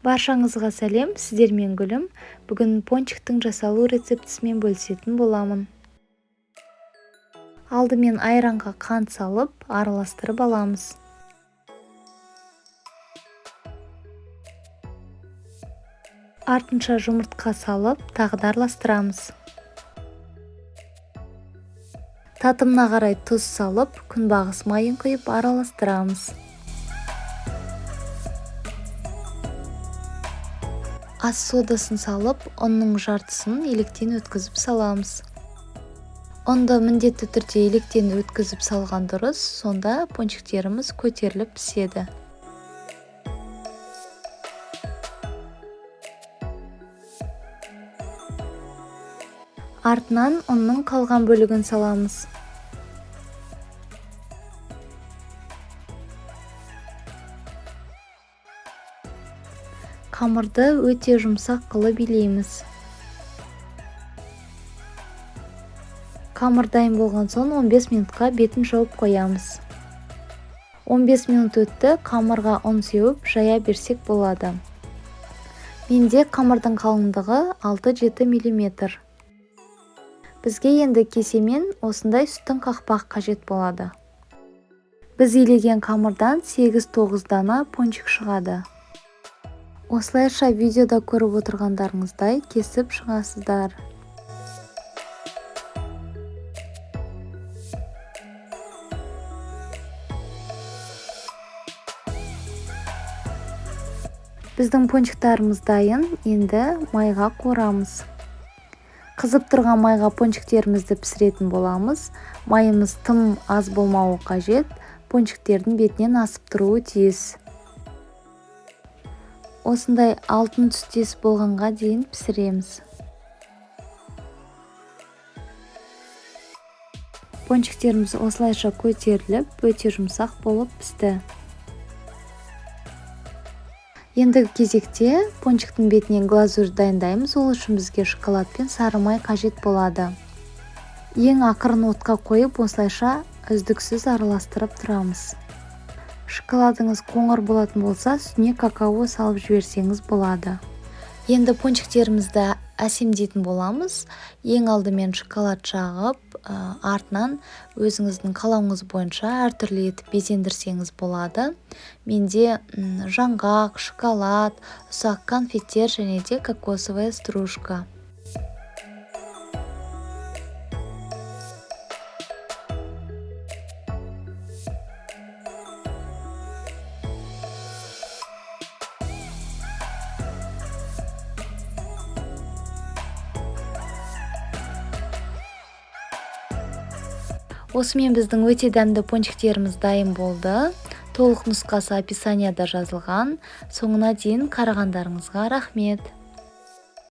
Баршаңызға сәлем, сіздермен Гүлім. Бүгін пончиктің жасалу рецептісімен бөлісетін боламын. Алдымен айранға қант салып, араластырып аламыз. Артынша жұмыртқа салып, тағы да араластырамыз. Татымына қарай тұз салып, күнбағыс майын құйып араластырамыз. Ас содасын салып, ұнның жартысын електен өткізіп саламыз. Ұнды міндетті түрде електен өткізіп салған дұрыс, сонда пончиктеріміз көтеріліп піседі. Артынан ұнның қалған бөлігін саламыз. Қамырды өте жұмсақ қылып илейміз. Қамыр дайын болған соң 15 минутқа бетін жауып қоямыз. 15 минут өтті, қамырға ұн сеуіп жая берсек болады. Менде қамырдың қалыңдығы 6-7 миллиметр. Бізге енді кесемен осындай сүттің қақпақ қажет болады. Біз илеген қамырдан 8-9 дана пончик шығады. Осылайша видеода көріп отырғандарыңыздай кесіп шығасыздар. Біздің пончиктарымыз дайын, енді майға қуырамыз. Қызып тұрған майға пончиктерімізді пісіретін боламыз. Майымыз тым аз болмауы қажет, пончиктердің бетінен асып тұруы тиіс. Осындай алтын түстес болғанға дейін пісіреміз. Пончиктеріміз осылайша көтеріліп, өте жұмсақ болып пісті. Ендігі кезекте пончиктің бетіне глазурь дайындаймыз. Ол үшін бізге шоколад пен сары май қажет болады. Ең ақырын отқа қойып, осылайша үздіксіз араластырып тұрамыз. Шоколадыңыз қоңыр болатын болса, үстіне какао салып жіберсеңіз болады. Енді пончиктерімізді әсемдейтін боламыз. Ең алдымен шоколад жағып, артынан өзіңіздің қалауыңыз бойынша әртүрлі етіп безендірсеңіз болады. Менде жаңғақ, шоколад, ұсақ конфеттер және де кокосовая стружка. Осымен біздің өте дәмді пончиктеріміз дайын болды. Толық нұсқасы описанияда жазылған. Соңына дейін қарағандарыңызға рахмет.